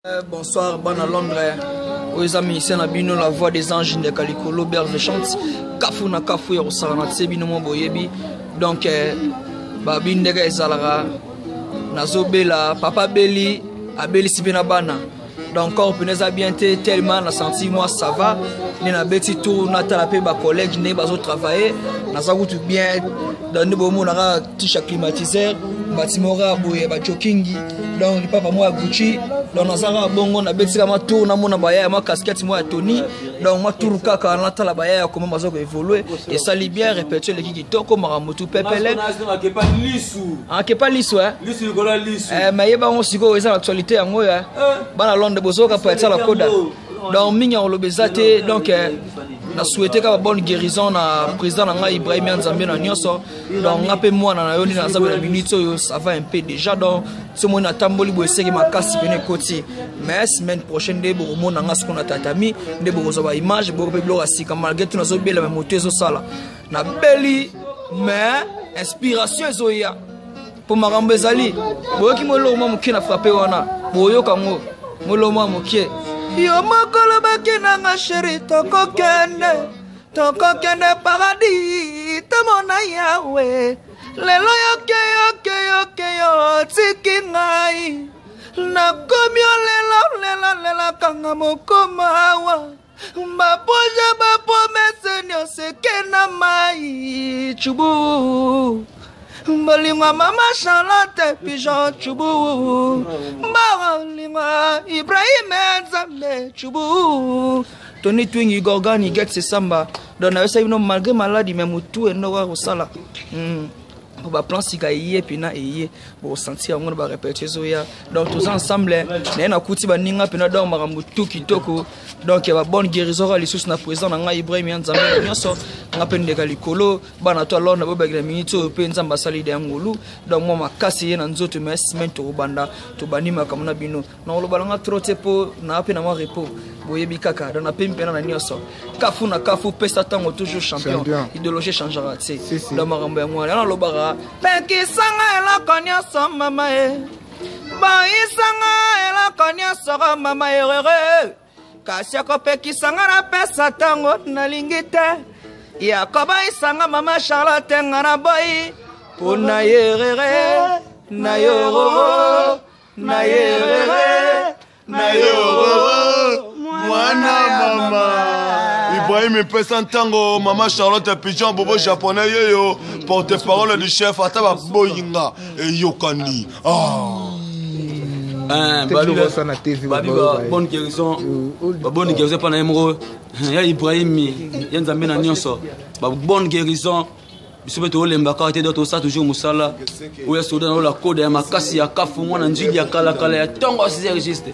Euh, bonsoir bana Londres oyo eza musicien na bino la voix des anges ndeka likolo berve chante kafu na kafu ya kosala na tie bino mwa boyebi donc eh, babi ndeka ezalaka nazobela papa beli abelisi mpe na bana donc corps mpena eza bien te tellement na senti moi ça va nde nabeti tour natala mpe bacollègue ndenge bazotravaille naza kutu bien donc nde bomona kaka tisha climatiseur mbati moko kaka boye bajokingi donc lipapa moko ya gucci donc naza kaka bongo nabetika mwa tour namona bayaya mwa casquette moko ya tony donc mwa tour kaka natala bayaya koma baza koévolue esali bien répétition eleki kitoko makambo tu pepele akepa lisu eh, mais yeba yango sikoyo eza na actualité yango oyo eh. bana londres bozoyoka paetsa la koda donc mingi ya koloba eza te donc eh, na souhaite kaka bonne guérison na président na ngai ibrahim ya nzambe na nyonso donc nga mpe mwana na yo nde naza na minute oyo ça va un peu déjà donc so moi natamboli boye eseki makasi pene ekoti mais semaine prochaine nde bokomona nga sikoyo na tatami nde bokozwa baimage boko mpe biloko ya sika malgré tout nazobela me moto ezosala nabeli mais inspiration ezoya mpo makambo ezali boyoki mwa eloko mwa moke na frappe wana boyoka yango mwa eloko mwa moke yo moko lobaki nanga sheri tokokende tokokende paradis tomona yawe lelo yoke yoke yoke yo tiki ngai nakomi olela lela lela kanga mokoma awa baproje bapromese nyonso eke na mai cubu bolingo ya mama charlotte pigeon cubu bolingo ya ibrahim nzambe cubu tony twingi gorgani get sesamba donc nayebisaki bino malgré maladi me motu endoko kosala mm. po baplan sika eye mpena eye bokosentir yango na barepertoire ezoya donc toza ensemble naye nakuti baninga mpena donc makambo tout kitoko donc ya babonne guérison kaka lisusu na président na ngai ibrahim ya nzambe na nyonso nga mpe ndeka likolo bana to alor na bobakela miniti oyo mpe nzambe asali de ngolu donc mwa makasi ye na nzoto mais semaine tokobanda tobandi makambo na bino nakoloba nanga trop te mpo naa mpe na mwa repos boyebi kaka donc napemi mpena na nyonso kafu na kafu pesa ntango toujours champion idéologie echangeaka te donc makambo yango wana nalobaka pekisanga eloko nyonso mama e boyisanga eloko nyonso mama erere kasi akopekisa nga napesa ntango nalingi te yakobayisa nga mama charlotte nga na boyi mpo na yerere na yororo na yerere na yororo mwana mama ibrahim epesa ntango mama charlotte pigeon bobo japonais yeyo porte parole du chef ata baboyi nga eyokani ah. Eh, babi ba bonne guérison ba bonne guérison epa na ye moko ya ibrahim ya nzambe na nyonso ba bonne guérison biso mpe tolemba kaka te donc tosala toujours mosala oyo ya soda na oyo lakoda ya makasi ya kafu mwana njili ya kalakala ya ntongo ya 6 heures juste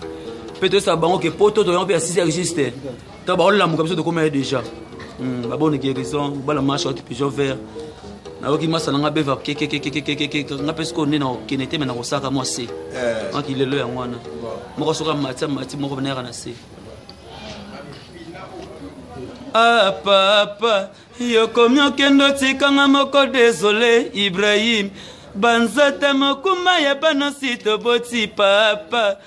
mpe toyesaka bango ke poto toyango mpe ya 6 heures juste to baolamuka biso tokoma ye déjà hmm, babonne guérison bala marche wati pigeon vert nayoki masa na nga beva kekekekekeke nga mpe sikoyo nde nakokende te me nakosaka mwa se eh. maki lelo yango wana moko soki amati amati moko nayaka na se ah papa yokomi okende otikanga moko desole ibrahim banzata mokumba ya bana si toboti papa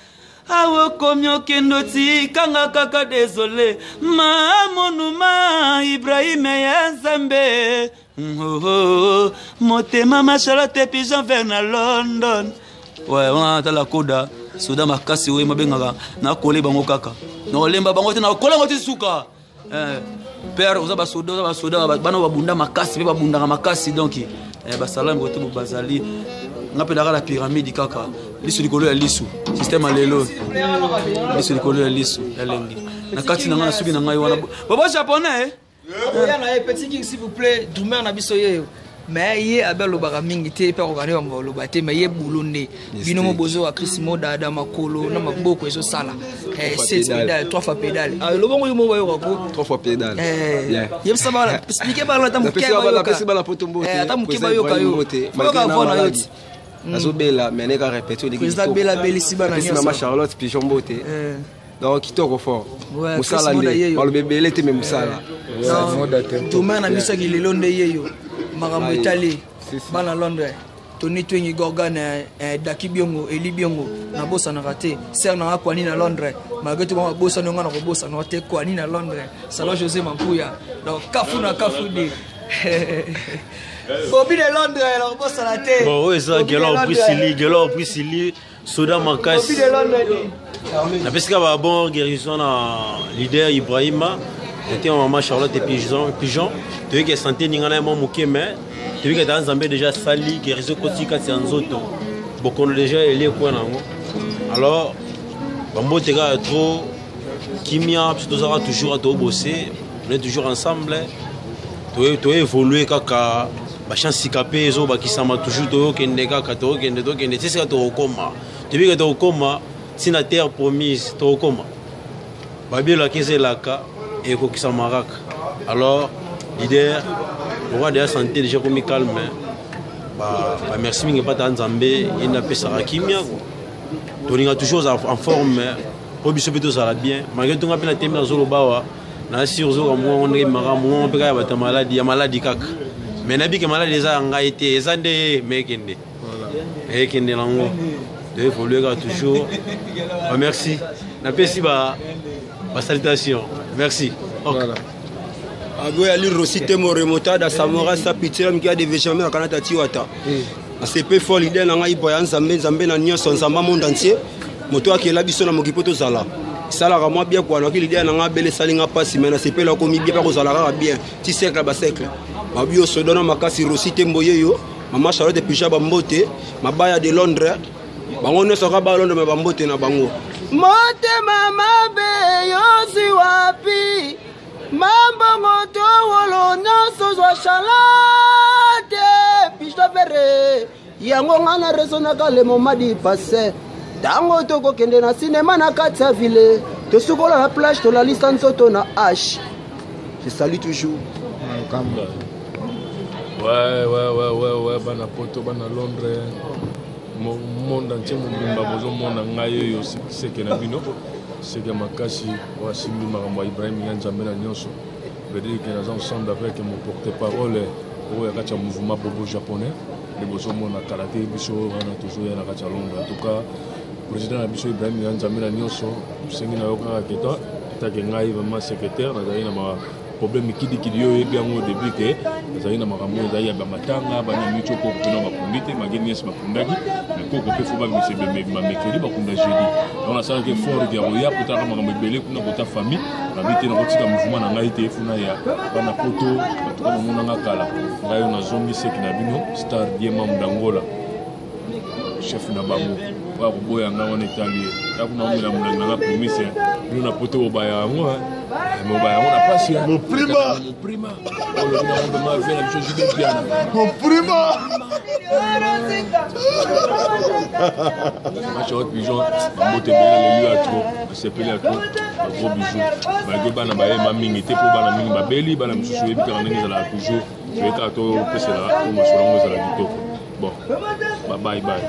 awa okomi okende otikanga kaka desole mamonuma ibrahime ya nzambe oh, oh, motema mashalote pigeon vert na london wana tala koda soda makasi oyo mabengaka nakole bango kaka nakolemba bango te nakola yango ti suka eh, père oza basoda oza basoda bana babunda makasi mpe babundaka makasi donc eh, basalami kote bazali nga mpe naka na pyramide kaka lisu likolo ya lisu systeme ya lelo lisu likolo ya lisu ya lengi na kati na ngai na suki na ngai wana bobo japonais eh? oya na ye petit king s'il vous plaît drummer na biso yeyo mais ye abe alobaka mingi te mpe akoka nde bambo aloba te mais ye bulo nde bino mo bozoka chris modada makolo na maboko ezosala eh, sept pédale trois fois pédale ah, elobongo yo mo bayoka ko trois fois pédale eh, yebisa bana explique bana ata moke bayoka eh, ata moke bayoka yo bayoka voix na yo ti hmm. nazobela mais neka répété président bela belisi bana nyonso mama charlotte pigeon mbote donc kitoko fort mosala nde baloba ebele te me mosala toma na biso yaki lelo nde yeyo makambo etali bana londres. Tony Twengi Gorgan eh, eh, Daki Biongo Eli Biongo nabosanaka te sœur na nga Kwani na Londres malgré tout bango babosani nga na kobosana te Kwani na Londres Salon José Mampuya donc kafu na kafu de Bobby de Londres nakobosana te. Bon oyo eza Gelor Priscilli Gelor Priscilli soda makasi napesi kaka ba bon guérison na leader Ibrahima motema mama Charlotte Pigeon Pigeon toyoki santé ninga na ye mwa moke mais toyoki ata Nzambe déjà asali guérison ekoti kati ya nzoto bokono déjà elie kwa na yango alors bambote kaka trop kimia biso tozalaka toujours tobose on est toujours ensemble toévolue kaka bachance sika mpe ezobakisama toujours toyokende kaka tokokende tokende ti sika tokokoma tobika tokokoma ntina terre promise tokokoma babelaka eza elaka ekokisama kaka alors leader roi de la santé déjà komi calme bamerci mingi mpata nzambe ye nde apesaka kimia tolinga toujours ozala en forme mpo biso mpe tozala bien malgré tonga mpe na temi nazoloba awa na sur ozoka mongongo ndenge ebimaka mongongo mpe kaka ya bato ya maladi ya maladi kaka mais nayebi ke maladi eza ya ngai te eza nde ye me ekende ekende nango to évolue kaka toujours ba merci napesi ba ba salutation merci ok voilà. Aboya ali Rossi Temo remontada Samora sa pitié l'homme qui a des jamais akanata tiwata. Asepe fort leader na ngai boya nzambe nzambe na nyonso nzambe monde entier. Moto akela biso na moki po tozala. Esalaka mwa bien kwa naki leader na ngai abele esali nga mpasi me nasepela okomi bien mpe kozala kaka bien ti siècle ba siècle. Babi osodona makasi Rossi Tembo yeyo mama Charlotte Pija bambote mabaya de Londres bango nyonso kaka ba Londres me bambote na bango. Motema mabe yosi wapi mambongo to wolo nyonso zwa chalate pistofere yango nga na raisonnaka le moment du passé ntango tokokende na sinema na kati ya ville tosukola na plage tolalisa nzoto na h je salue toujours. Ouais, ouais, ouais, ouais, ouais, bana poto, bana Londres, monde entier mobimba bozomona ngai oyo seke na bino seke makasi oyo asimbi makambo ya Ibrahim ya Nzambe na nyonso veut dire que naza ensemble avec mon porte-parole oyo ya kati ya mouvement bobo japonais nde bozomona kala te biso wana tozoya na kati ya Londres. En tout cas président na biso Ibrahim ya Nzambe na nyonso tosengi na yo kaka keta etake ngai vraiment secrétaire nazali na ma problème kidikidi yo oyebi yango au début ke ezali na makambo oyo ezali ya bamatanga bana micho koko mpena bakundi te mage niese bakundaki mais koko mpe fo babimisa ebembe mercredi bakunda jeudi donc nasalaki effort ya koya kotaka makambo ebele kuna kota famille nabi te nakotika mouvement na ngai te funa ya bana poto batuka bamonanga kala ngai oyo nazongi seki na bino star diema mudangola chef na bango oyo akoboya ngai wana etali ye ta kuna omela molangi nanga promise bino na poto bobaya yango mobaya yango na pasi moprima moprima olobi nango vraimen vie na biso jibe piana moprima Charlotte Pigeon bambote ebele na leli ya trop nasepeli ya trop bagros bisous malgré bana bayema mingi te mpo bana mingi babeli bana mosusu oyebi kaka ndenge ezalaka toujours toye kaka topesela po masolo yango ezala kitoko bon ba bye bye.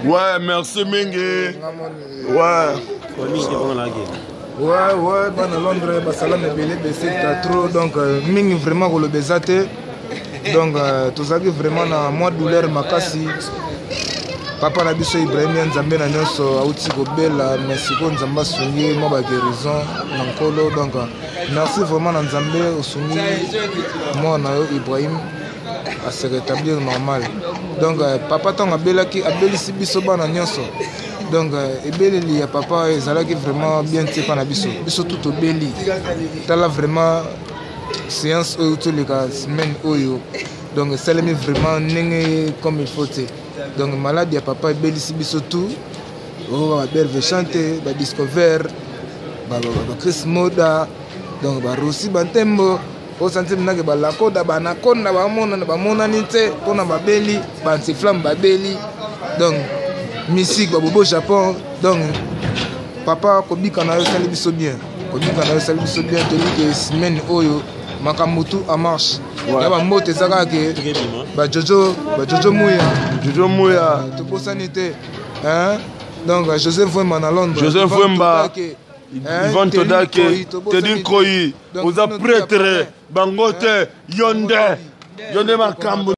Ouais, merci mingi. Ouais. Ouais, ouais, bana Londres, basalama ebele beseta trop donc mingi vraiment koloba eza te donc tozalaki vraiment na mwa douleur makasi papa na biso Ibrahim ya Nzambe na nyonso auti kobela mais sikoyo Nzambe asungi ye mwa ba guérison na nkolo donc merci vraiment na Nzambe osungi mwana na yo Ibrahim a se rétablir normal donc papa ntango abelaki abelisi biso bana nyonso donc ebeleli ya papa ezalaki vraiment bien te mpa na biso biso tout tobeli tala vraiment séance oyo toleka semaine oyo donc esalemi vraiment ndenge comme il faut te donc malade ya papa ebelisi biso tout oyo ba Berve chante ba Discover ba Chris Moda donc ba Rossi Bantembo osanti minake balakoda banakonda bamonana bamonani te mpona babeli bantiflamme babeli donc misik babobo Japon donc papa kobika na yo esali biso bien kobika na yo esali biso bien toyebi ke semaine oyo makambo tout en marche ya bambote eza kaka ke bajojo bajojo muya Jojo Muya tobosani te hein? Donc Joseph Vwemba na Londres Joseph Ivan Vwemba, Todake, Ivan Todake, Teddy Teddy Nkoyi, Donc, oza bino prêtre tout ya Bango te, yo nde. Yo nde makambo.